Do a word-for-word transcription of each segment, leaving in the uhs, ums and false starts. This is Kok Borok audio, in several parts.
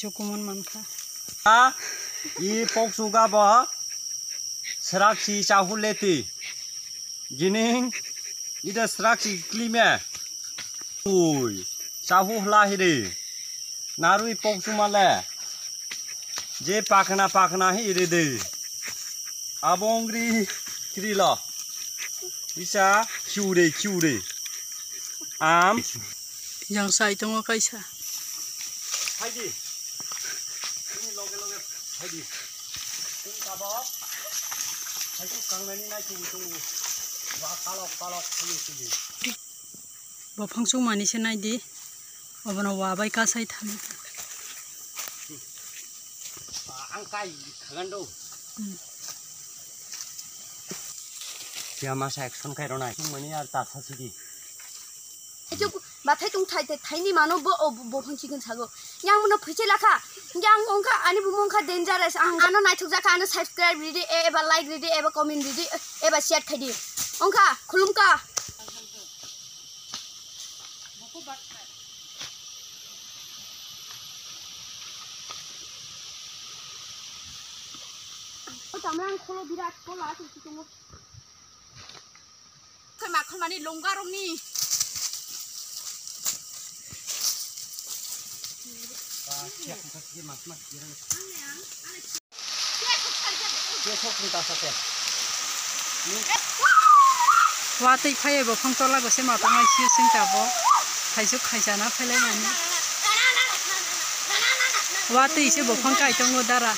Chukumun mankha. A, i poksuga bo sraksi chahu leti. Gining ida sraksi klime. Ui, chahu hla hiri. Narui poksuma le. Je pakna pakna hi iri de. Abongri krilo. Isa khiure khiure. Am. Yang sai tongo kaisa. Haidi. Ini loge loge haidi. Ini tabo. Haidi kangnani nai tubu tubu. Wa kalok kalok tubu tubu. Bophang chukmani se nai di. Obono wa bai kasai thani. Ang kai khagan do. Hmm. Ya masa action kai rona. Chukmani ar ta sa sidi. Ejo bathai tong thai thai ni mano bo o bo phang chicken sago. Yang mono phuiche lakha. Yang ongkha ani bumung kha dangerous. Ang ano naithok jakha ano subscribe ridi eba like ridi eba comment ridi eba share khai di. Ongkha khulum ka. Tamang kholo birat kholo ase. Khoi ma khoi mani longga rongni. Watwi phaiye bophang tola gose matang ai sio sing tabo. Thaisuk khaisa na phailai mani. Watwi se bophang kai tongo dara.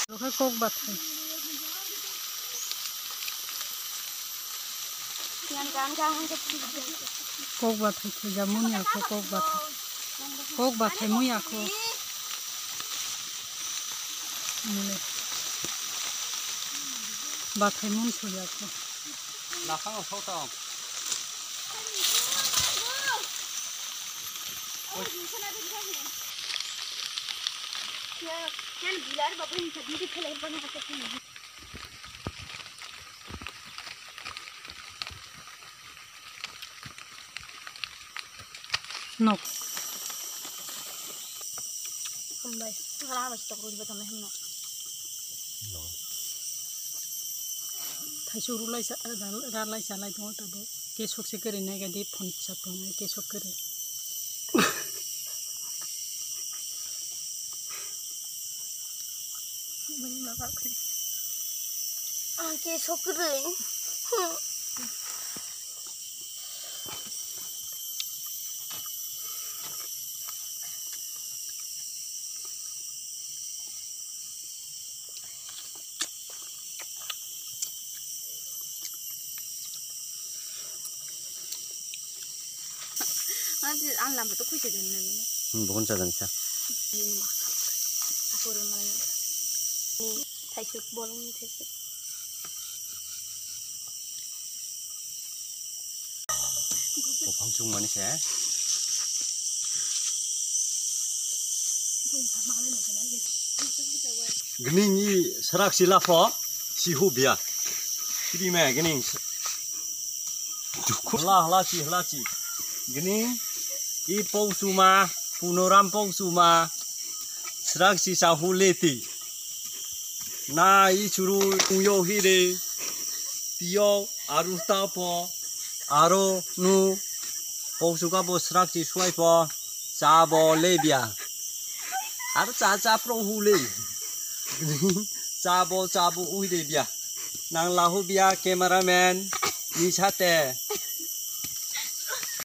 Bokhe kok bathai. Kok bathai khaijak mani ako kok bathai. Kok bathai mui ako. Mule. Bathai mun soi ako. Lakhang sotong. Nok. Hambai. Hala hala stok rw ba tamo hino. Thaisu rulai sa ralai salai tongo tabo. Kesok se kwrwi nai ga di phone sa tongo kesok kwrwi. Ang kesok kwrwi. Ang lama to khuisa jani na jani. Hmm, bukan sa jani sa. Ini mah. Aku orang mana? Ini thaisuk, bolong ini thaisuk. Buphang chungmani se. Gini ni serak si lapho, si hubia. Kiri me gini. Hla hla chi hla chi. Gini i pau suma punoram pau suma srak si sahu leti. Na i churu yo hire tiyo aru ta po aro nu pau suka po srak si suai po cha bo le bia. Aro cha cha pro hu le. Cha bo cha bo ui de bia. Nang lahu bia cameraman ni sate.